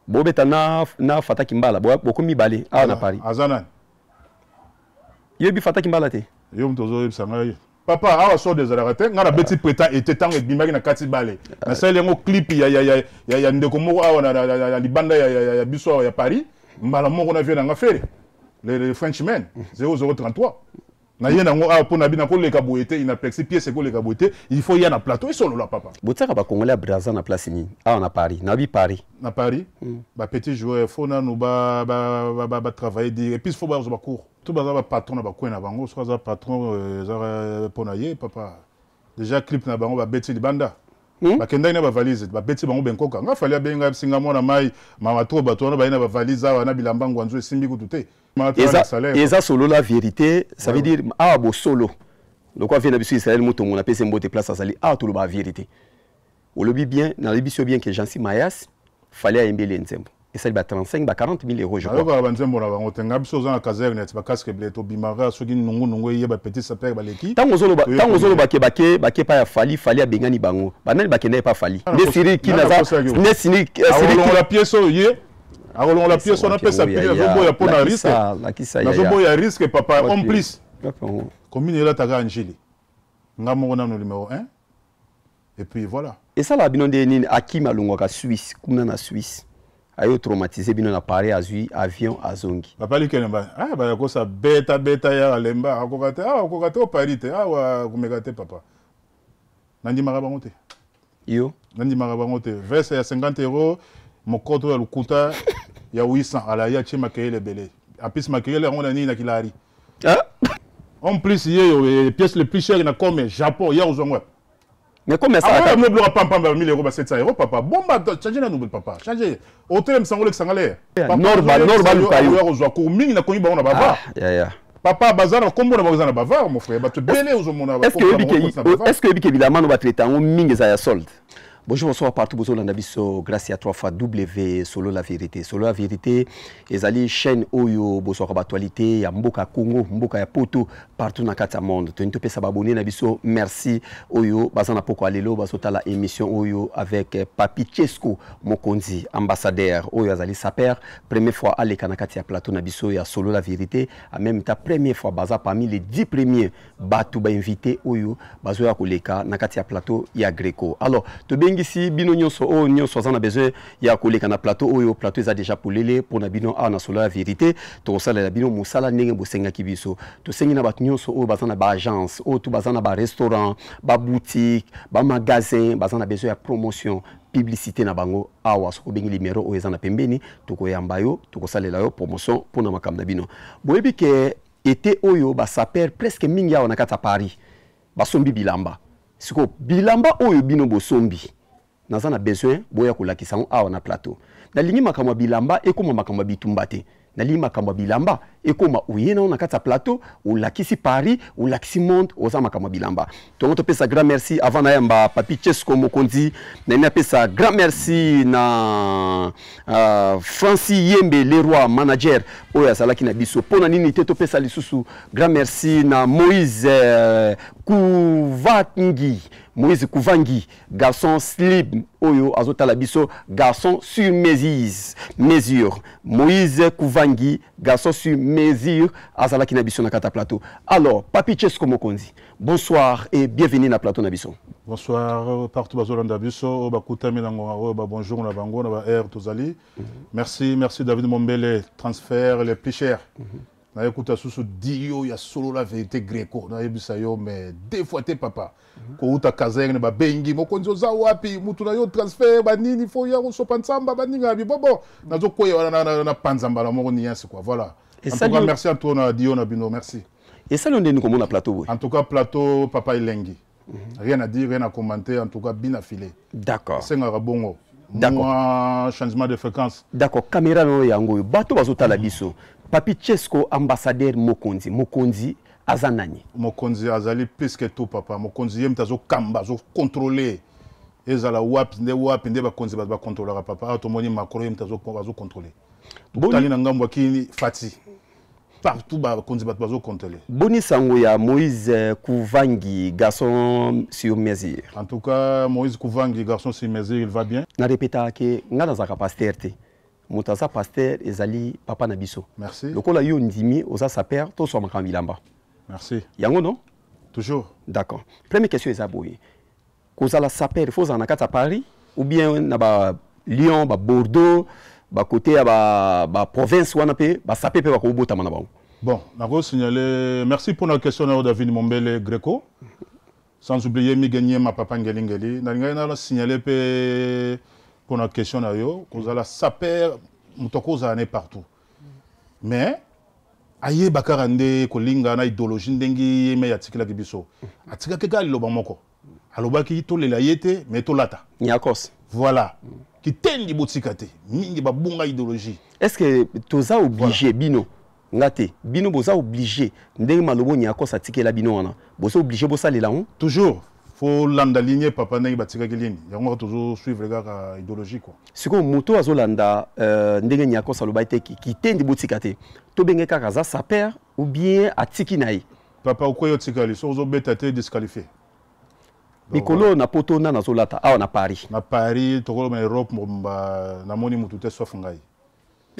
Bobeta na Fataki Mbala, bokomi mibale awa na Paris. Aza nani? Yebi Fataki Mbala te? Yo moto ozoyebisa ngai, papa. Awa solde ezalaka te. Ngai nabeti printemps, été, ntango ebimaki na kati bale, nasali yango clip ya ndeko moko awa na libanda ya biso awa ya Paris. Mbala moko na vie na nga Ferre, le Frenchman 0033, na ye nango awa mpo na bino akoleka boye te. Inaplexi pièce ekoleka boye te. Il faut ya na plateau esolola, papa. Botiaka Bacongolais ya Braza na place nini awa na Paris? Nayebi Paris. Na Paris, bapetit joueur, faut nanu batravailler dire, et puis faut bazwa bacours. To baza bapatron na bacoin na bango. Soki aza patron, eza mpo na ye, papa. Déjà clip na bango babeti libanda. Bakendaki na bavalise, babeti bango benkoka. Nga Fally abenga bisinga mwana mai mama to bato wana baye na bavalise awa na bilamba ngwanzu esimbi kutu te. Eza solo la vérité, ça veut dire awa bosolo lokwa vie na biso Israel Motongo, napesi mbote place azali. Awa toloba vérité. Olobi bien, nalobi biso bien que Jansi Mayas, Fally ayembeli nzembo esali ba 35 ba 40 000 euros, je crois. Bayokaka banzembo na bango te. Nga biso oza na caserne neti bacasque bleu, tobimaka soki nungunungu eye, bapetit sapeur baleki. Ntango ozoloba ke bake pa ya Fally, Fally abengani bango, banani bakenda epa Fally? Nde Siri Kinaza, nde Siri. Akolongola pièce oyo, ye akolongola pièce wana, apesa pili. Nazoboya mpo na risque, nazoboya risque, papa. En plus commune elataka Angili, nga moko nano numéro 1, et puis voilà. Esalaka bino nde nini? Akimi, alongwaka Suisse kuna na Suisse, ayo traumatiser bino na Paris, azwi avion, azongi. Papa Likelemba, ah, bayakosa beta beta ya alemba, akoka te awa, akoka te o Paris te awa, komeka te, papa. Nandimaka bango te. Yo? Nandimaka bango te. Veste ya 50 euro, mokoto ya lokuta ya 800, ala ye atie makeyele ebele. En plus makeyele yango na nini na kilari. En plus ye yo pièce le plus cher na comme Japon ya ozwa wapi? Mais comme ça. Mo biloko pampamba ba 1000 euros, ba 700 euros, papa. Bomba, change na nouvelle, papa, change otelemisa ngo, olekisanga le. Norba norba luka yo. Kozwa cours mingi nakomi bango na bavard. Papa, baza na kombo na bango, eza na bavard, mon frère. Bato ebele ozomona. Est ce que oyebi ke bilamba no batraite yango mingi eza ya solde? Bonjour, bonsoir partout bozolanda biso grâce ya 3 fois W Solo la vérité. Solo la vérité ezali chaîne oyo bozwaka baactualité ya mboka Congo, mboka ya poto, partout na kati ya monde. Toni topesa baabonné na biso merci oyo baza na poko ya lelo bazotala émission oyo avec Papi Chesco Mokonzi, ambassadeur oyo azali sapeur. Première fois aleka na kati ya plateau na biso ya Solo la vérité. En même temps, première fois baza parmi les 10 premiers bato bainvité oyo bazoya koleka na kati ya plateau ya Greco. Alors tobengisi bino nyonso oyo nyonso aza na besoin ya koleka na plateau oyo. Plateau eza déjà polele mpona bino awa na Solo ya vérité. Tokosalela bino mosala ndenge bosengaki biso. Tosengi na bato nyonso oyo baza na baagence, oyo to baza na barestaurant, baboutique, bamagasin, baza na besoin ya promotion, publicité na bango awa, soki obengi numéro oyo eza na pembeni, tokoyamba yo, tokosalela yo promotion mpona makambo na bino. Boyebi ke été oyo basapeur presque mingi awa na kati ya Paris basombi bilamba. Sikoyo bilamba oyo bino bosombi, naza na besoin boya kolakisa yango awa na plateau. Nalingi makambo ya bilamba ekóma makambo ya bitumba te. Nalingi makambo ya bilamba ekóma oye nango na kati ya plateau, olakisi Paris, olakisi monde oza makambo ya bilamba. Tongo topesa grand merci. Avant nayamba Papi Chesco Mokonzi, nalingi napesa grand merci na Francis Yembe Leroy, manager oyo azalaki na biso. Mpo na nini te topesa lisusu grand merci na Moïse Kuvangi, Moïse Kuvangi, garçon slib oyo azotala biso, garçon sur mesure. Moïse Kuvangi, garçon sur mesure, azalaki na biso na kati ya plateau. Alors Papi Chesco Mokonzi, bonsoir et bienvenue na plateau na biso. Bonsoir partout bazolanda biso, oyo bakutami na ngonga oyo, babonjour na bango na baheure tozali. Merci, merci David Mombele, transfert les plus chers. Nayekuta susu dio ya Solo la vérité Greco. Nayebisa yo, mais deux fois te, papa. Kouta caserne, babengi mokonzi: "Oza wapi? Mutu na yo transfert banini, fo ya kosopa ntsamba baninga bibobo." Nazokwea wana na panza mbala moko niance, quoi. Voilà, en tout cas merci à toi na dio na bino, merci. Esali ndeni komona plateau boye? En tout cas plateau, papa, elengi. Rien à dire, rien à commenter, en tout cas bien affilé. Esengaka bongo. Moi, changement de fréquence. D'accord. Caméra no yango oyo, bato bazotala biso. Papi Chesco, ambassadeur Mokonzi, Mokonzi aza nani? Mokonzi azali plus que tout, papa. Mokonzi ye moto azokamba, azocontrôle. Ezala wapi nde wapi nde bakonzi bato bacontrôlaka, papa. Awa tomoni Macron, ye moto azocontrôle. Totali na ngambo akini Fati. Partout bakonzi, bato bazokontele. Boni sango ya Moïse Kouvangi, garçon sur mesure? En tout cas, Moïse Kouvangi, garçon sur mesure, il va bien. Na répétaka ke nga nazalaka pasteur te. Moto aza pasteur ezali papa na biso. Merci. Lokola yo ndimi oza sapeur, toswa makambo bilamba. Merci. Yango, non? Toujours. D'accord. Première question eza boye: kozala sapeur, faut ozala na kati ya Paris ou bien na ba Lyon, ba Bordeaux, bakote ya baprovince wana mpe basapeurs mpe bakobotama na bango? Bon, nakosignaler, merci pour la question na yo, David Mombele Greco, sans oublier Migeniema, papa Ngelingeli. Nalingai na signaler mpe pour la question na yo, kozala sapeur, moto akozala ne partout, mais ayeba kaka nde kolinga na idéologie ndenge ye me atikelaki biso. Atikaki kaka liloba moko, alobaki tolela ye te, mais tolata. Niakos. Voilà, kitendi botika te, mingi babunga idéologie. Est ce que toza obligé, bino, nga te, bino boza obligé ndenge malobo Niakos atikela bino wana, boza obligé bosalela yango? Toujours faut landa ligne, papa, ndenge batikaki ligne yango kaka, tozosuivre kaka idéologie, quoi. Sikoyo moto azolanda ndenge Niakos aloba te kitendi botika te, tobenge kaka aza sapeur ou bien atiki na ye? Papa, okoyi otikali, soki ozobeta te, disqualifié. Mikolo na poto nana azolata awa na Paris? Na Paris, tokoloba na Europe mobimba, namoni mutu te sauf ngai.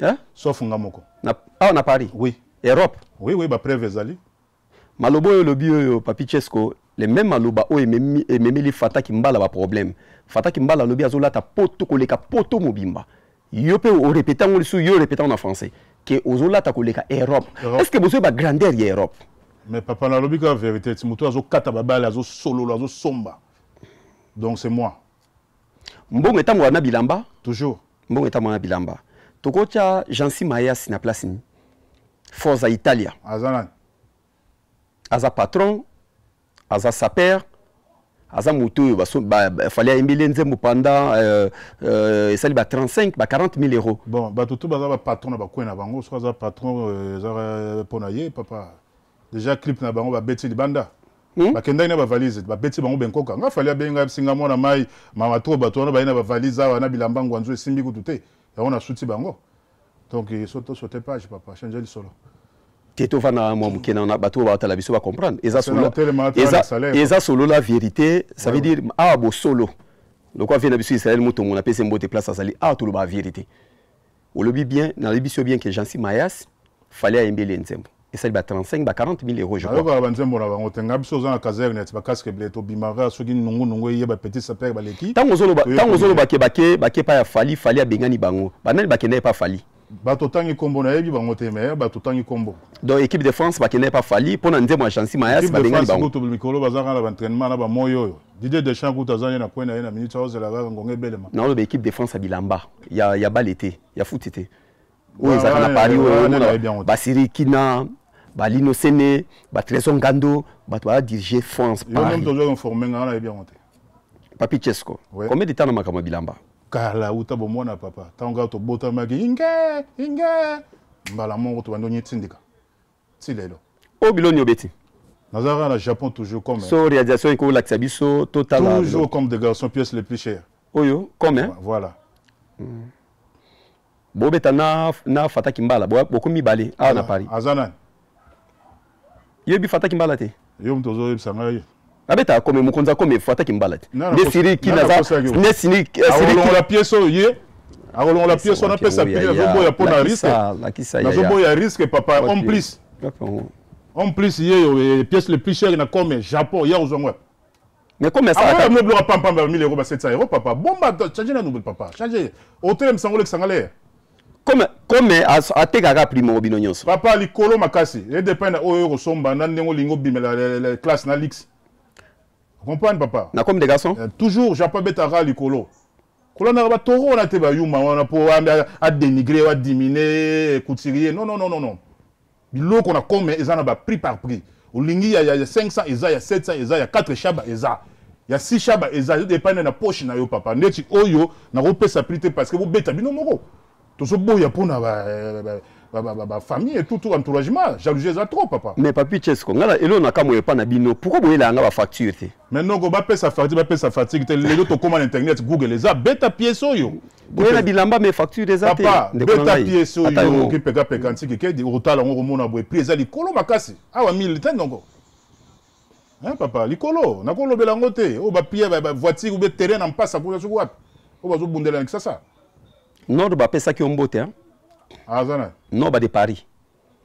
Hein? Sauf nga moko. Awa na Paris? Oui. Europe? Oui, bapreuve ezali. Maloba oyo olobi oyo, Papi Chesco, le même maloba oyo ememeli Fataki Mbala baproblème. Fataki Mbala alobi azolata poto koleka poto mobimba. Yo mpe orépété yango lisusu, yo orépété yango na français ke ozolata koleka Europe. Europe. Est ce que bozoyeba bagrandeur ya Europe? Mais papa, nalobi kaka vérité ti moto azokata babale, azosolola, azosomba, donc c'est moi. Mbongo etambola na bilamba. Toujours. Mbongo etambola na bilamba. Tokotya Jansi Mayasi na place nini? Forza Italia. Aza nani? Aza patron, aza sapeur, aza moto oyo Fally ayembeli nzembo pendant esali ba 35 ba 40 000 euros. Bon, bato to baza bapatron na bakwe na bango. Soki aza patron, eza mpo na ye, papa. Déjà clip na bango babeti libanda. Bakendaki na bavalise, babeti bango benkoka. Nga Fally abenga bisinga mwana mai mama to bato wana baye na bavalise awa na bilamba ngwanzu esimbi kutu te, yango nasuti bango. Donc soto saute page, papa, change lisolo. Te, tovanda mwa moke na bato oyo baotala biso bacomprendre. Eza C'est na hotel, ma eza, na salaire. Eza solo la vérité, ça veut dire awa bosolo lokwa vie na biso Israel Motongo, napesi mbote place azali. Awa toloba vérité. Olobi bien, nalobi biso bien ke Jansi Mayas, Fally ayembeli nzembo esali ba 35 ba 40 000 euros, je crois. Nayokaka banzembo na bango te. Nga biso oza na caserne ti bacasque bleu, tobimaka soki nungunungu eye, bapetit sapeur baleki. Ntango ozoloba Toye ntango kolia. ozoloba ke bake pa ya Fally, Fally abengani bango, banani bakende pa Fally? Bato otangi nkombo, nayebi bango te, mais bato otangi nkombo. Donc équipe de France bakende pa Fally mpo na nzembo ya Jansi Mayas? Équipe de Babengani France bango. Kutu mikolo baza kaka na baentraînement na bamoi oyo. Didier Deschamps kutu aza ye na kwe na ye na minute, aozela kaka ngonga ebelema. Naoloba équipe de France ya bilamba, ya bale te, ya foot te, oyo ezalaka na ouais, Paris oyo ouais, omona. Nayebi yango te. Basirikina, balino sene, batrésor Ngando, bato badirige France Yo nde Paris. moto ozo informe nga, nayebi yango te. Papi Chesco, Ouais. combien de temps na makambo ya bilamba? Kala uta bomwana, papa. Ntango kaka tobotamaki, inge inge, mbala moko tobandi onyetindika ti lelo. Oyo biloni obeti? Naza kaka na Japon, toujours comme So réalisation ekolakisa biso, totala. Toujours Comme des Garçons, pièce les plus chères. Oyo comme, hein? Voilà. Bobeta na Fataki Mbala, bokomi mibale awa na Paris. Aza nani? Yoyebi Fataki Mbala te? Yo moto ozoyebisa ngai. Abetaka comme mokonzi, akome Fataki Mbala te. Nana Nde Siriki nana naza akosaki yo. nde Siriki. Akolongola pièce oyo, ye akolongola pièce wana, apesa prix. Nazoboya mpo na risque. Lakisa yaya. Nazoboya risque, papa. Wapi? Homme plus. Wapi yango? Homme plus ye oyo, pièce le plus cher na comme Japon, ye akozwa ngo wapi? Mais comme akoya asalaka mo biloko pampamba ba 1000 euros, ba 700 euros, papa. Bomba, change na nouvelle, papa, change otelemisa ngo, olekisanga lere. Comme atekaka prix moko bino nyonso. Papa, likolo makasi, edépend na oyo okosomba na ndenge olingi obimela classe na luxe, comprendre, papa? Na Comme des Garçons. Toujours Japon abetaka likolo, kolandaka batoro wana te, bayuma wana mpo adénigre, adimine couturier. Non, non, non, non, non. Biloko na comme eza na baprix par prix. Olingi ya 500 eza, ya 700 eza, ya 4 shaba eza, ya 6 shaba eza, edépendre na poche na yo, papa. Ndeti oyo nakopesa prix te parce que bobeta bino moko, tozoboya mpona bafamille et tout, tout entouragement, jalousie eza trop, papa. Mais Papi Chesco, nga na eloko na kamwe epa na bino, pourquoi boyelaka nga bafacture te? Maintenant ko bapesa facture, bapesa fatigue te. Lelo tokóma na internet, Google eza, beta pièce oyo. Boye na bilamba, mais facture eza te. Papa, beta pièce oyo oki peka peka ntiki kedi, okotala yango, okomona boye prix eza likolo makasi. Awa 1000 te ndongo. Hein, papa, likolo nakolobela yango te. Oyo bapie bavoiture ou bien terrain na mpasa kuna, soki wapi oyo bazobundela na Kisasa. Nord bapesaki yo mbote, hein? Aza nani? Nord ba de Paris.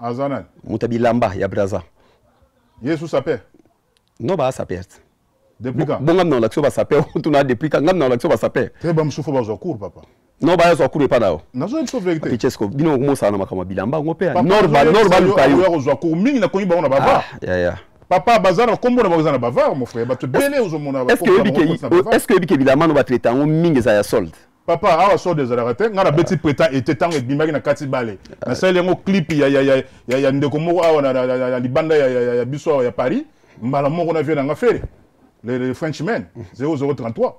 Aza nani? Moto ya bilamba ya Braza. Ye sapeur? No, ba sapeur. Depuis quand? Bon, ngam na olakisi basapeur, tuna depuis quand ngam na olakisi basapeur. Te, bamosusu fo bazwa cours, papa. No, bayazwa cours epa na yo. Nazoyebi biso vérité. Pichesco, bino okomosala na makambo ya bilamba yango mpe nord nord baluka yo. Kozwa cours mingi, nakomi bango na bavard. Ya papa, baza na nkombo na bango eza na bavard, mon frère. Bato ebele ozomona. Est ce que oyebi ke bilamba no batraite yango mingi eza ya solde? Papa, awa solde ezalaka te. Ngai nabeti printemps, été, ntango ebimaki na kati bale, nasaleli yango clip ya ndeko moko awa na libanda ya biso awa ya Paris. Mbala moko na vie nanga Fere le Frenchman 0033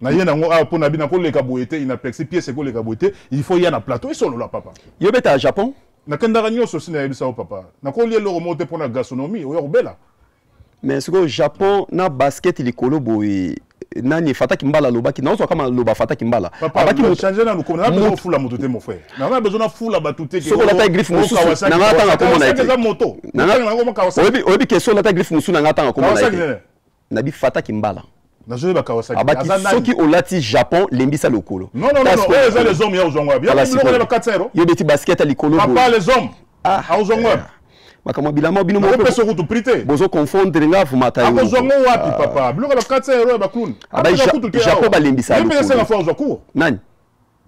na ye nango awa mpo na bino. Nakoleka boye te, inaperçu pièce ekoleka boye te. Il faut ya na plateau esolola, papa. Yo beta ya Japon? Nakendaka nyonso si nayebisa yo, papa. Nakolia eloko moko te mpo na gastronomie oya kobela. Mais sikoyo Japon na basket likolo boye, nani Fataki Mbala alobaki, nazwa kama loba Fataki Mbala. Change nanu kombo. Na besoin ofula moto te, mon frère. Na besoin nafula bato te. Soki olata griffe mosusu na nga, tanga kombo na ye te. Eza moto. Oyebi ke soki olata griffe mosusu na nga, tanga kombo na ye te. Nabi Fataki Mbala. Nazoyeba Kawasaki. Abaki soki olati Japon, lembisa lokolo. Non, non, non, oyo eza les hommes ya ozwango wapi? Ya biloko ya 400 euro. Yo beti basket ya likolo. Papa, les hommes aozwango wapi? Makambo ya bilamba, bino moko kutu prix te. Bozo confondre nga vumata yo. Akozwango wapi, papa? Biloko ya 400 euro ya baclown. Japon balembisa. Lokolo senga fo ozwa cours. Nani?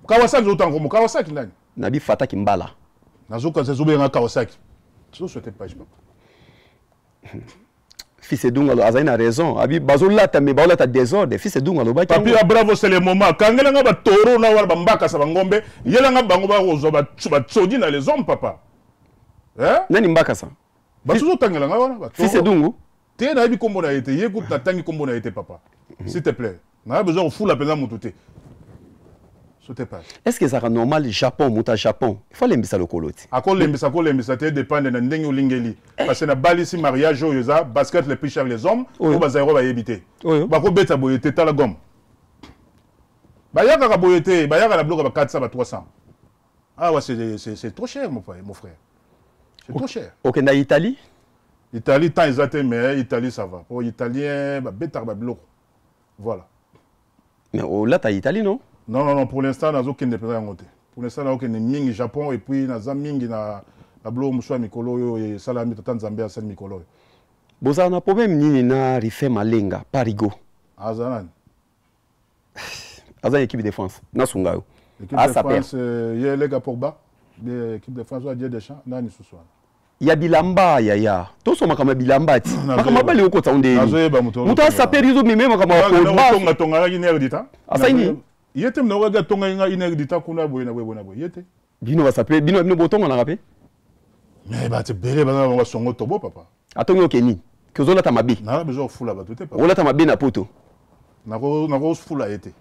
Kawasaki, ozotanga kombo Kawasaki nani? Nabi Fataki Mbala. Nazokanisa ezobenga Kawasaki. Tozosouhaite page, papa. Fils Edunga azali na raison, abi bazolata me baolata désordre. Fils Edunga alobaki. Papi ya bravo, c'est le moment. Kangelanga batoro na wana, bambakasa, bangombe, yelanga bango bakozwa batsodi na les hommes, papa. Nani mbakasa? Basusu otangelanga wana. Fils Edungu? Te, nayebi nkombo na ye te. Ye kutu natangi nkombo na ye te, papa. S'il te plaît, naye besoin kofula mpenza motu te. Saute page. Est ce que ezalaka normal, Japon, moto ya Japon il faut alembisa lokolo ti? Akolembisa, akolembisa te, dépendre na ndenge olingeli, parce que nabalisi mariage oyo eza basket le plus cher, les hommes oyo bazali oyo bayebi te, bakobeta boye te. Tala gomme, bayakaka boye te, bayaka na biloko ba 400, ba 300. Awa c'est trop cher, mon frère, mon frère, c'est trop cher. Okenda Italie? Italie, temps eza te, mais Italie, ça va. Po italien babetaka babiloko, voilà. Mais olata Italie, non? Non, non, non, pour l'instant nazokende mpenza yango te. Pour l'instant nazokende mingi Japon et puis naza mingi na biloko mosusu ya mikolo oyo esalami. Tata Nzambe asali mikolo oyo. Bozala na problème nini na Rife Malenga Parigo? Aza nani? Aza na équipe de France, nasunga yo. Équipe de France, ye eleka Pogba. Équipe de France oyo Dieu Deschamps, nani susu wana? Ya bilamba, yaya, tosoma makambo ya bilamba ti makambo abali okota nde. Nazoyeba moto. Moto asaperi, ozomema makambo ya Pogba. Tongaki une heure du temps. Asali nini? Ye te, mna atongaki nga une heure du temps kuna boye na boye, boye na boye, ye te. Bino basape, bino botonganaka mpe. Mais bato ebele baza na bango basongo tobo, papa. Atongi oke nini ke ozolata mabe? Naza besoin kofula bato te, papa. Olata mabe na poto. Nakofula ye te.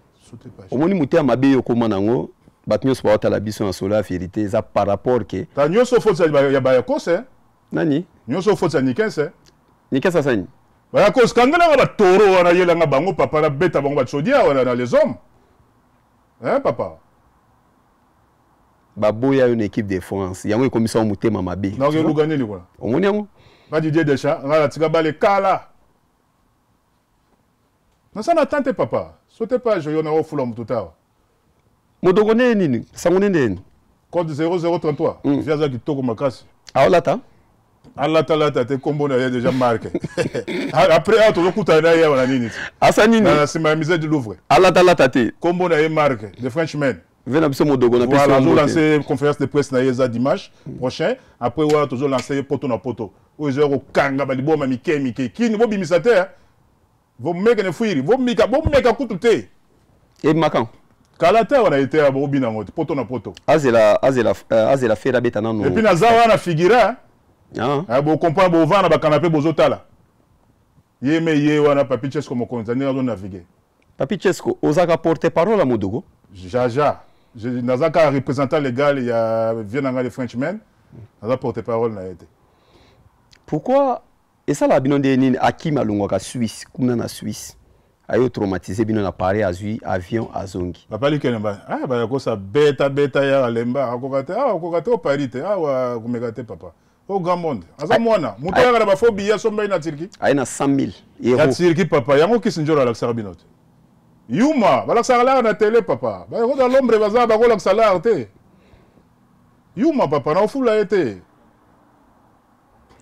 Omoni motema mabe yo okóma nango. Bato nyonso baotala biso na Solo ya Vérité, eza par rapport ke Ta nyonso foti ya bayakose. Nani? Nyonso foti ya Nikense. Nikense asani? Bayakose, kangelanga batoro wana, yelanga bango, papa, nabeta bango batsodia wana na les hommes, hein, papa. Baboya yo na équipe de France, yango ekomisa yo motema mabe. Nakeluka nini kuna? Omoni yango. Nga Didier Deschamps, nga natika bale kala. Naza na tante, papa. Saute page oyo, naofula motu tawa. Modoko nde nini? Sango nde nini? Code 0033. Vi aza kitoko makasi. Aolata? Alatalata te, nkombo na ye déjà marque. Après awa tozokutana na ye awa na nini? Asa nini? Na nsima ya musée du Louvre. Alatalata te. Nkombo na ye marque the Frenchman. Ve na biso Modogo na. Voilà, azolancer conférence de presse na ye eza dimanche prochain. Après wana tozolancer ye poto na poto oyo eza kokanga baliboma mike mike kini bobimisa te. Vomeke ne fuiri, vomika, bomeka kutu te. Ebimaka? Kala te, wana ete ya bobina yango te, poto na poto. Azela, azela, azela Fere abeta nano. Et puis naza wana figura. Ah. Bocomprendre, bovanda bacanapé, bozotala ye me ye wana Papi Chesco mokonzi ndenge azonavigue. Papi Chesco, ozalaka porte parole ya Modogo? Jaja, naza kaka représentant légal ya vie na ngai le Frenchman. Naza porte parole na ye te. Pourquoi esalaka bino nde nini? Akimi, alongwaka Suisse kuna na Suisse. Ayo traumatiser bino na Paris, azwi avion azongi. Papa Likelemba, ah ba kosa beta beta ya lemba akoka te, ah akoka te au Paris te, ah komeka te papa. Au grand monde. Aza mwana, moto ya na ba faux billets somba na Turquie. Aye na 100 000 euros. Ya Turquie papa, yango kisi njora alakisaka bino te. Yuma, balakisaka lar na télé papa. Ba ko l'ombre baza ba kolakisa lar te. Yuma papa, na ofula ye te.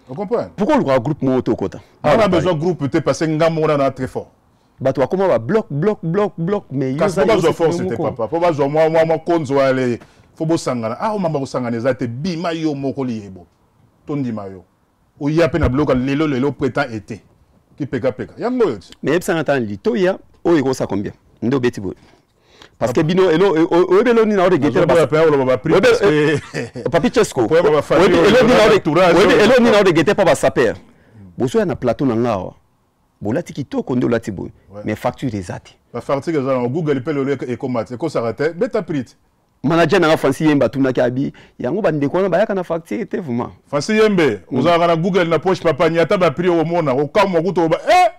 Ocomprendre? Pourquoi olukaka groupe moko te okota? On a besoin groupe te parce que ngambo wana na très fort. Bato bakoma ba bloc bloc bloc bloc, mais yo kasi bazwa force te papa, po bazwa mwa mwa mwa konzo ale fo bosangana. Ah omamba kosangana eza te, bima yo moko liyebo. Tondima yo. Oya pe na bloc lelo lelo printemps été. Ki peka peka. Yango yo ti. Mais yebisanga ta litoya oyo ekosa combien? Nde obeti boye. Parce que bino elo oyebi elo nini aoregete papi Chesco, elo nini aoregete mpa basaper bozoya na plateau na nga awa, bolati kitoko nde olati boye, mais facture eza te. Bafacture eza na Google mpe lelo ekoma te, ekosaka te, beta prix te. Manager nanga Francis Yembe atunaki abi yango bandeko wana bayaka na facture te vraiment. Francis Yembe, ozalaka na Google na poche papa, nyata ba prix omona okamwa kutu oba eh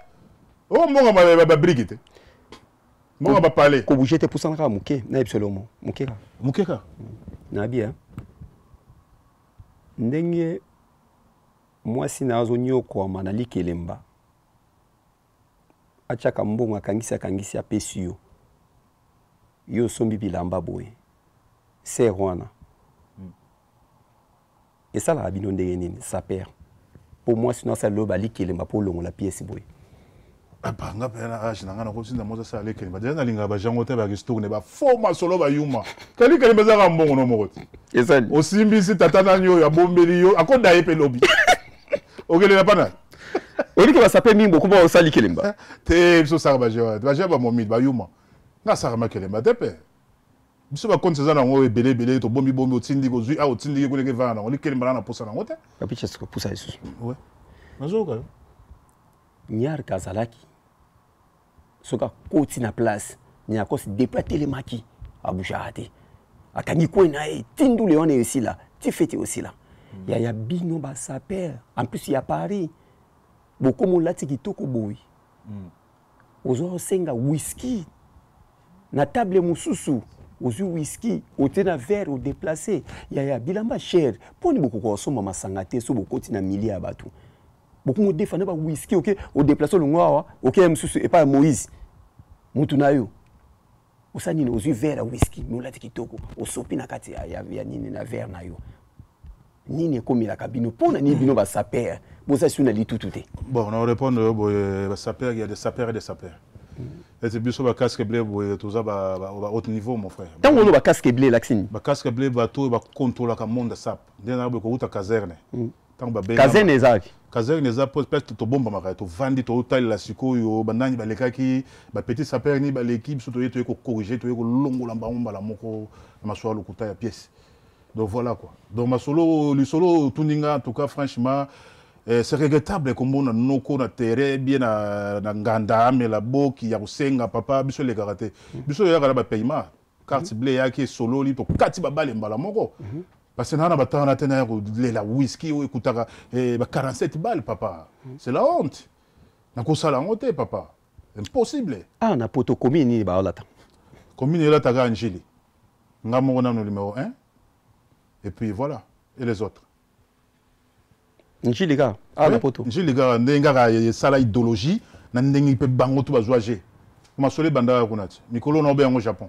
omonga babriki te. Mbongo ba palais. Ko bouger te, pusana kaka moke na yebisa lomo moke kaka. Moke kaka. Na bien. Ndenge mwasi na azonyokwama na likelemba, atiaka mbongo, akangisi akangisi apesi yo, yo osombi bilamba boye ser wana esalaka bino ndenge nini saper po mwasi no asala loyo balikelemba po olongola pièce boye? Apa nga mpe na age na nga nakotinda mwasi asala likelemba deja, nalingaka bajango te, bakistourne bafo masolo bayuma ka likelemba ezaka mbongo no moko te. Ezali osimbisi tata nani oyo abombeli yo akoda ye mpe lobi okelela mpa nani? Oliki basape mingi bokoma osala likelemba. Te, biso osaka baje baje bamomide bayuma, nga asaka makelemba te mpe biso bakonti eza nango ebele ebele, tobombi bombi, otindiki ozwi awa, otindiki kuna, evanda nango likelemba na na posa nango te. Papi Chesco, pusa lisusu. Ouais, nazoyoka yo. Nyarka azalaki soki akoti na place Nyarkos depuis atelemaki abougeaka te, akangi kwe na ye ti ndule wana esila, ti feti osila. Yaya bino basaper en plus ya Paris bokomi olati kitoko boye, ozwa osenga whisky na table mosusu, ozwi whisky otie na verre odeplace. Yaya bilamba cher, mponi bokoka kosomba masanga te? So bokoti na milie ya bato, bokomi odefa na bawhisky, oke odeplace olongo awa, oke ya mosusu epai ya Moïse mutu na yo, osala nini? Ozwi verre ya whisky me olati kitoko, osopi na kati ya nini na verre na yo. Nini ekomelaka bino? Mpo na nini bino basaper boza su na litutu te? Bon, na répondre yo boye, basaper, il y a des sapeurs et des sapeurs. Ete biso bacasque bleu boye toza ba haut niveau, mon frère. Ntango oyo bacasque bleu elakisi nini? Bacasque bleu, bato oyo bakontrolaka monde sap nde na boye kouta caserne. Ntango babenga caserne ezalaki? Caserne eza place tobombamaka, tovandi, totalela sikoyo banani balekaki, bapetit saper nini baleki. Biso toye, toye kocorriger, toye kolongola bango mbala moko na masolo ya lokuta ya pièce. Donc voilà quoi. Donc masolo lisolo otuni nga, en tout cas franchement c'est regrettable komona noko na terrain bien na nganda amela boki ya kosenga papa. Biso elekaka te, biso oyaka na bapaiement carte bleue eyaki esololi, tokati babale mbala moko parce que naa na batanga na te na ya kolela whisky oyo ekutaka ba 47 balle papa. C'est la honte, nakosala yango te papa, impossible. Ah, na poto commune nini baolata? Commune elataka Njili, nga moko nano numéro 1 et puis voilà, et les autres. Njili kaka awa na poto? Njili kaka, ndenge kaka esala idéologie na ndenge mpe bango to bazwa g masolo ebandaka kuna ti mikolo na obe yango Japon.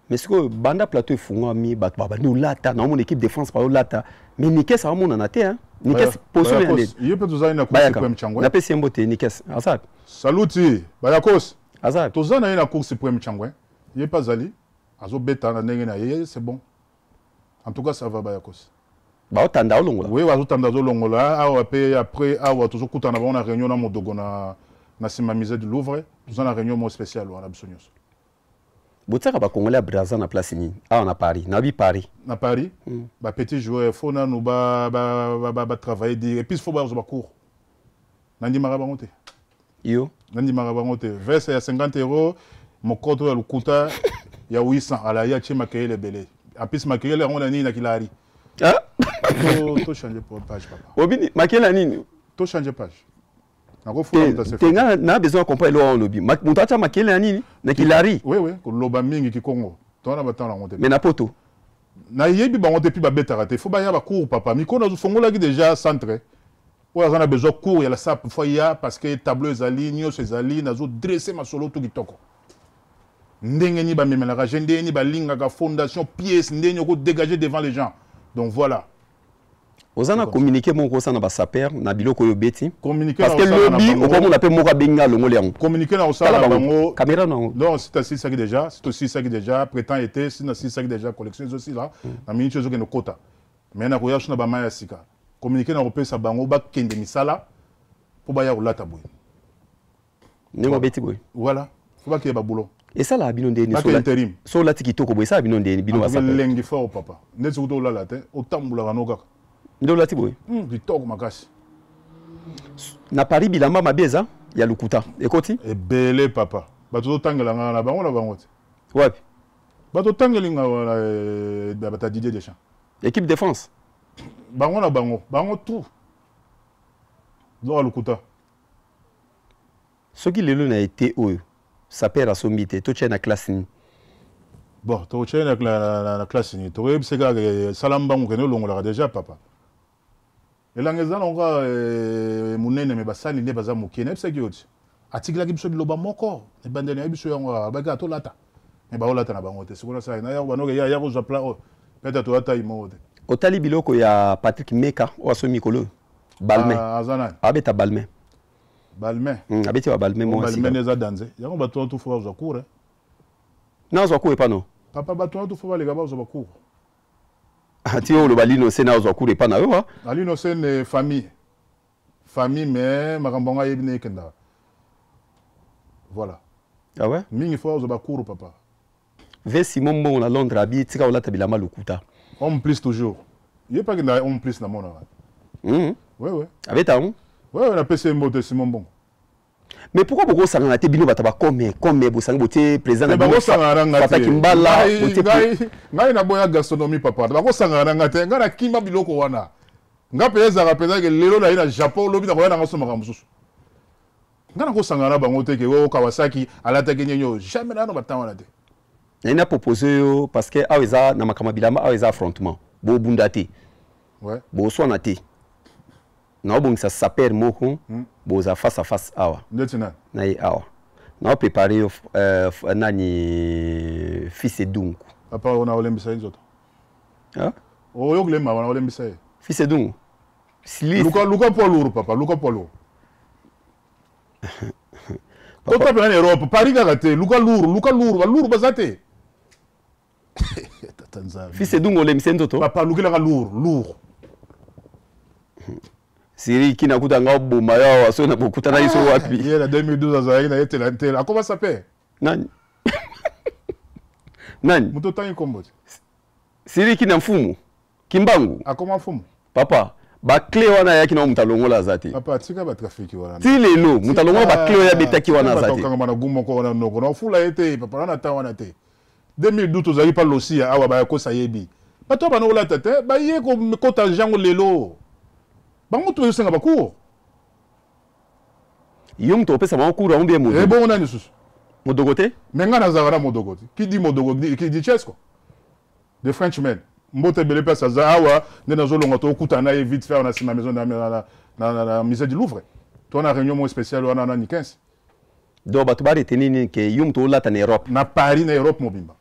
Mais sikoyo banda plateau efungwami, bato babandi olata, naomona équipe de France baolata, mais Nikes aomonana te hein. Nikes position ya ndeni? Ye mpe tozali na Cour suprême Tshangu. Napesi ye mbote. Nikes aza? Saluti Bayakos. Aza? Toza na ye na Cour suprême Tshangu, ye mpe azali azobeta na ndenge na ye, c'est bon, en tout cas ça va, Bayakos. Baotanda olongola? Oui, bazotanda, azolongola awa mpe après awa tozokutana bango na réunion na modogo na nsima musée du Louvre. Toza na réunion moko spéciale wana biso nyonso. Botiaka bacongolais ya Braza na place nini awa na Paris? Nayebi Paris. Na Paris, bapetit joueur faut nanu batravailler dire et puis faut bazwa bacours. Nandimaka bango te. Yo? Nandimaka bango te. Veste ya 50 euro, mokoto ya lokuta ya 800, ala ye atie makeyele ebele, en plus makeyele yango na nini na kilari. Ah? To changer page papa. Obini makeyele ya nini? To changer page. Nakofula moto Te nga na besoin ya comprendre eloko wana olobi. Moto atya makelele na nini? Na kilari. Oui oui, koloba mingi kikongo. Toza na ba temps nango te. Mais na poto? Nayebi bango te puis babetaka te. Faut baya ba cours papa. Mikolo nazofongolaki déjà centre. Oyo aza na besoin cours ya la sape faut aya parce que tableau ezali, nyoso ezali, nazo dresser masolo tout kitoko. Ndenge nini bamemelaka je, ndenge nini balingaka fondation pièce, ndenge nini oko dégager devant les gens. Donc voilà. Oza na communiqué moko osala na ba sapeur na biloko oyo obeti. Communiqué parce que lobi okomona pe moko abengi nga alongoli yango. Communiqué na osala na bango. Caméra na yango. Non, si tasilisaki déjà, si tosilisaki déjà, printemps été, si nasilisaki déjà collection ezosila, na minute ezokende kota. Mais nakoya so na ba mayi ya sika. Communiqué na kopesa bango bakende misala po baya kolata boye. Ndenge obeti boye. Voilà, faut bakende ba boulot. Esalaka bino ndeni Bake interim. So olati kitoko boye esalaka bino ndeni bino basapeur. Elengi fort papa. Ndeti kutu olala te, otambolaka no kaka. Nde olati boye? Kitoko makasi. Na Paris bilamba mabe eza ya lokuta. Ekoti? Ebele papa. Bato totangela nga na bango na bango te. Wapi? Bato tangeli nga wana bata Didier Deschamps. Équipe de France? Bango na bango, bango tout. Loka lokuta. Soki lelo na ete oyo sapeur asombi te, totia ye na classe nini? Bon, tokotia ye na classe nini? Tokoyebisa kaka ke sala mbangu kende olongolaka deja papa. Elanga eza nango kaka monene mais basali nde baza moke. Nayebisaki yo ti. Atikelaki biso liloba moko. Ebandeli nayebi biso yango alobaki kaka tolata. Mais baolata na bango te. Sikoyo nasala naya banoke ya ya kozwa plan oyo. Peut-être toza taille moko te. Otali biloko ya Patrick Meka oyo asombi mikolo oyo? Balmain. Ah, aza nani? Abeta Balmain. Balmain. Abeti ba Balmain moko. Balmain eza danger. Yango bato wana faut bazwa cours. Nazwa cours epa no. Papa bato wana faut baleka bazwa ba cours. Ati oyo oloba Lino Sene azwa cours epa na yo. Na Lino Sene famille. Famille mais makambo yango ayebi ne ekendaka. Voilà. Ah ouais? Mingi faut azwa ba cours papa. Ve Simon Mbongo na Londres abi tika olata bilamba lokuta. Homme plus toujours. Ye pa kenda homme plus na mona. Ouais ouais. Abeta yango? Ouais ouais na pesi mbote Simon Mbongo. Mais pourquoi boko sangana te bino bata ba comme comme bosangi botie président na bino sangana nga te. Fataki Mbala botie ngai ngai na boya gastronomie papa. Bako sangana nga te. Ngai na kima biloko wana. Nga pe ezaka penza ke lelo na ye na Japon lobi na koya na ngaso makambo mosusu. Nga nakosangana na bango te ke oyo Kawasaki alataki nini oyo jamais nano ba temps wana te. Naye na proposer yo parce que awa eza na makambo ya bilamba awa eza affrontement. Bobunda te. Ouais. Boswana te. Naobongisa sapeur moko boza face à face awa. Ndeti nani? Na ye awa. Nao préparer yo nani fils Edungu. Papa ona olembisa ye nzoto. Hein? Oyo kolema wana olembisa ye. Fils Edungu. Luka luka poids lourd papa, luka poids lourd. Kota pena na Europe, Paris kaka te, luka lourd, luka lourd, ba lourd baza te. Tata Nzambe. Fils Edungu olembisa nzoto? Papa lukelaka lourd, lourd. Siri kina kuta nga oboma yo awa soki na bokutana biso wapi? Ye na 2012 azalaki na ye tela ntela. Akoma sape. Nani? Nani? Moto otangi kombo te. Siri kina mfumu. Kimbangu. Akoma mfumu. Papa, ba clé wana ayaki na moto alongola aza te. Papa, tika ba trafic wana. Ti lelo, moto alongola ba clé oyo abetaki wana aza te. Okangama na gu moko wana noko. Na ofula ye te, papa na temps wana te. 2012 tozalaki pa Losia awa baya kosa yebi. Bato bana kolata te, baye ko kota jango lelo. Bango to esenga ba cours. Yo moto opesa bango cours yango bien modogo. Eh bongo nani susu? Modogo te? Mais nga nazalaka na modogo te. Qui dit modogo qui dit Chesco? The Frenchman. Mbote ebele place aza awa nde nazolonga tokutana na ye vite fait na nsima maison na musée du Louvre. To na réunion moko spéciale wana na Nikens. Donc bato ba retenir nini ke yo moto olata na Europe? Na Paris, na Europe mobimba.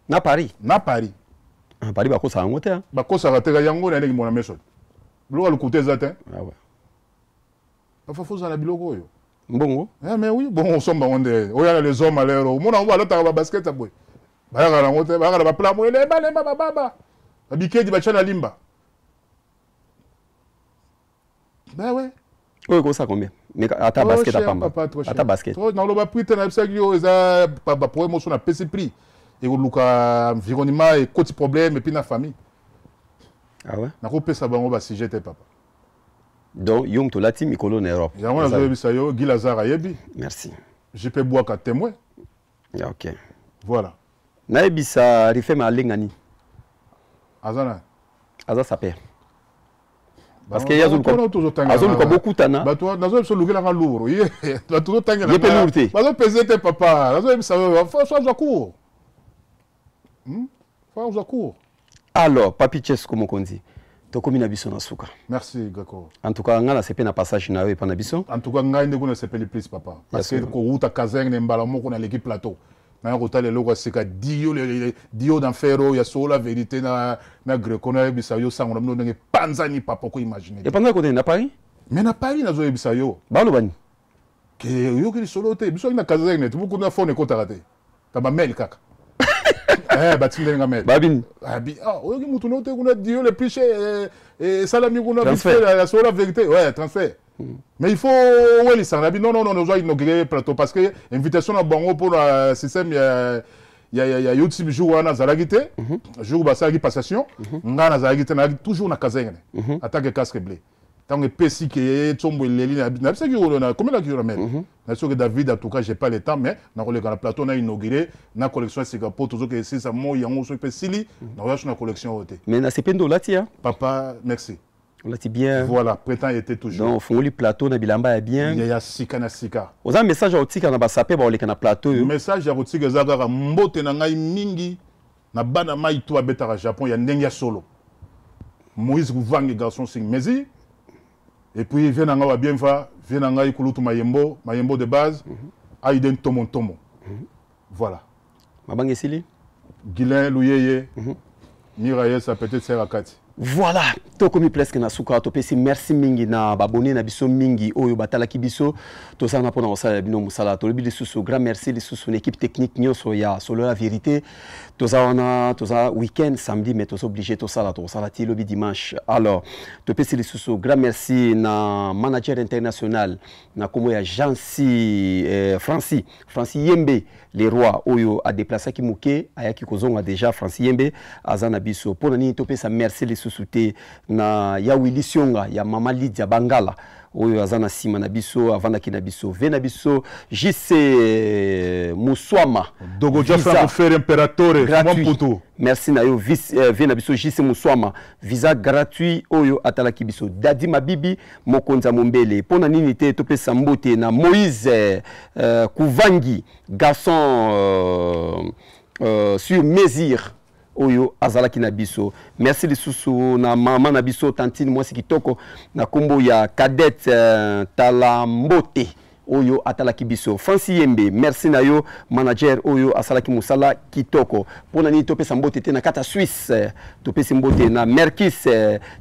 Na Paris? Na Paris. Ah, Paris bakosaka yango te. Bakosaka te yango na ndenge mona meso. Biloko ya lokuta eza te. Ah ouais. Parfois faut ozala biloko oyo. Mbongo? Eh mais oui, bon osomba ngo nde. Oya na les hommes à l'heure. Omona ngo balataka ba basket ya boye. Bayaka nango te, bayaka na ba plat moye, lemba lemba ba baba. Ba bikedi batia na limba. Ben ouais. Oyo ekosa combien? Mais ata basket apamba. Ata basket. Naloba prix te nayebisaki yo eza ba problème mosusu napesi prix. Ekoluka environnement ekoti problème et puis na famille. Ah ouais? Nakopesa bango ba sujet te papa. Donc yo moto olati mikolo na Europe. Yango nazoyebisa yo Guy Lazare ayebi. Merci. JP Bwaka témoin. Yeah, ok. Voilà. Nayebisa Rifema alengani. Aza na? Aza saper. Parce que ye azoluka bokutana. Bato nazoyebisa, olukelanga lourd, ye bato ozotangela. Ye mpe lourd te. Bazopese te, papa. Nazoyebisa, faut azwa cours. Faut azwa cours. Alors, Papi Chesco mokonzi, tokomi na biso na suka. Merci, Greco. En tout cas, nga nasepeli na passage na yo epa na biso. En tout cas, ngai nde kuna nasepeli plus, papa, parce que kowuta Kazerne mbala moko naleki plateau, naya kotala eloko ya sika, dio dio d'enfer oyo ya Solo la Vérité na Greco. Nayebisa yo, sango na bino ndenge panzani, papa, okoimagine. Epanzani kote na Paris? Mais na Paris, nazoyebisa yo. Balobani? Ke oyoki lisolo te? Biso na Kazerne tibukuna, phone ekotaka te, ta bamail kaka. Batindeli nga mail. Babini? Abi ah, oyoki mutu no te kuna, dio le plus cher esalami kuna ya Solo la Vérité, ouais, transfert. Mais il faut welisanga nabi non, non, non, ozwa inauguré plateau, parce que invitation na bango mpona système ya YouTube, jour wana azalaki te. Jour basalaki passation, nga nazalaki te, nazalaki toujours na Kazengene en tant que casque bleu. Ntango epesi ke ntsombo eleli, nabisaki, komelaki yo na mail na soki David: en tout cas, j'ai pas le temps, mais nakoleka na plateau na inauguré na collection ya sika, mpo tozoki esilisa moi yango. Soki mpe esili, nakoya so na collection oyo te. Mais nasepeli nde olati ya. Papa, merci. Olati bien. Voilà, printemps, été, toujours. Donc ofungoli plateau na bilamba ya bien. Ya sika na sika. Oza message ya kotika na basape baoleka na plateau oyo? Message ya kotika eza kaka mbote na ngai mingi na bana mai to abetaka Japon ya ndenge ya solo, Moïse Kuvange, garçon signe mesure, et puis vie na ngai wa bienva, vie na ngai kulutu Mayembo, Mayembo de base, Aiden Ntomo Ntomo. Voilà. Mabanga esili. Guilain Luyeye, Mirayesa, peut-être sera kati. Voilà, tokomi presque na suka. Topesi merci mingi na babone na biso mingi oyo batalaki biso. Tozala na mpona kosalela bino mosala. Tolobi lisusu grand merci lisusu na équipe technique nyonso ya Solo la Vérité. Toza wana, toza week-end, samedi, mais toza obligé tosala, tokosala ti lobi dimanche. Alors topesi lisusu grand merci na manager international na nkombo ya Jansi Franci, Franci Yembe le roi, oyo adéplaçaki moke, ayaki kozonga déjà. Franci Yembe aza na biso. Mpo na nini topesa merci lisusu te na ya Willi Sionga ya mama Lydia Bangala, oyo aza na nsima na biso, avandaki na biso, ve na biso JC Muswama. Dogo Jafra Fer Imperatore. Gratuit. Merci na yo, ve na biso JC Muswama, visa gratuit, oyo atalaki biso. Dadi Mabibi, mokonzi ya mombele. Mpo na nini te topesa mbote na Moïse Kuvangi, garçon sur mesure, oyo azalaki na biso. Merci lisusu na mama na biso, tantine mwasi kitoko na nkombo ya Cadette Talambote, oyo atalaki biso. Franci Yembe, merci na yo, manager oyo asalaki mosala kitoko. Mpo na nini topesa mbote te na kati ya Suisse? Topesi mbote na Merkis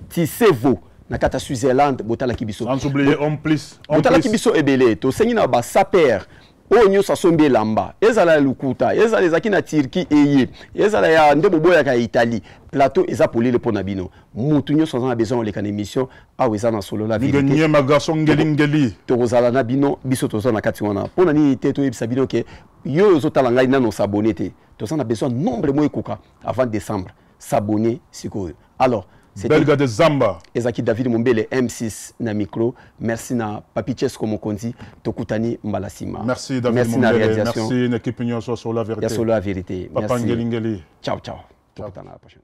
Tisevo na kati ya Switzerland, botalaki biso. Sans oublier Homme Plus. Botalaki biso ebele. Tosengi na basaper oyo nyonso asombi elamba, ezala ya lukuta, ezala ezalaki na Turquie, eye ezala ya nde boboyaka ya Italie, plateau eza polele mpo na bino. Mutu nyonso aza na besoin oleka na émission awa, eza na Solo la Vérité. Garçon ngeli ngeli. Tokozala na bino, biso toza na kati wana. Mpo na nini te toyebisa bino ke yo oyo ozotala ngai, nano os'abonner te, toza na besoin nombre mo ekoka avant décembre. S'abonner sikoyo. Alors Belga de Zamba. Ezalaki David Mombele M6 na micro. Merci na Papi Chesco mokonzi. Tokutani mbala nsima. Merci David. Merci Mombele. Na réalisation. Merci une équipe nyonso sur la Vérité. Ya Solo la Vérité. Papa. Merci. Ngeli Ngeli. Ciao ciao, tokutana la prochaine.